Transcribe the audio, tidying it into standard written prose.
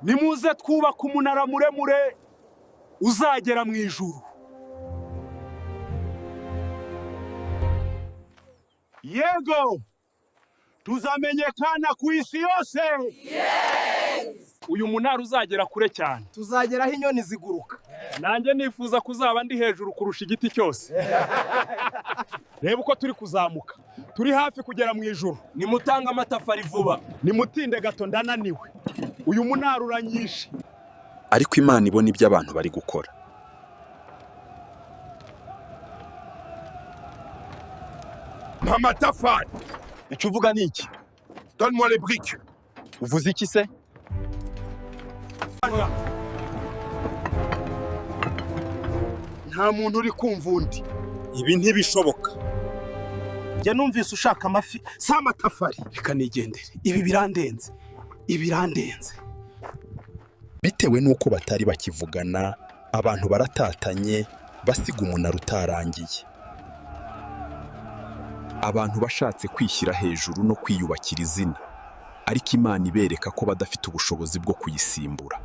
Nimuze twubaka umunara muremure uzagera mu ijuru. Yego, tuzamenyekana ku isi yose. Uyu munara uzagera kure cyane. Tuzageraho inyoni ziguruka. Nanjye nifuza kuzaba ndi hejuru kurusha igiti cyose. Reba uko turi kuzamuka, turi hafi kugera mu ijuru. Nimutange amatafari vuba. Nimutinde gato, ndananiwe. Uyu munara uranyishe. Ariko Imana ibona ibyo abantu bari gukora. Mpa amatafari. Icyo uvuga ni iki? Donne-moi les briques. Uvuze iki se? Nta muntu uri kumva undi. Ibi ntibishoboka. Njye numvise ushaka amafi, si amatafari. Reka nigendere, ibi birandenze, ibirandenze. Bitewe n'uko batari bakivugana, abantu baratatanye, basiga umunara utarangiye. Abantu bashatse kwishyira hejuru no kwiyubakira izina, ariko Imana ibereka ko badafite ubushobozi bwo kuyisimbura.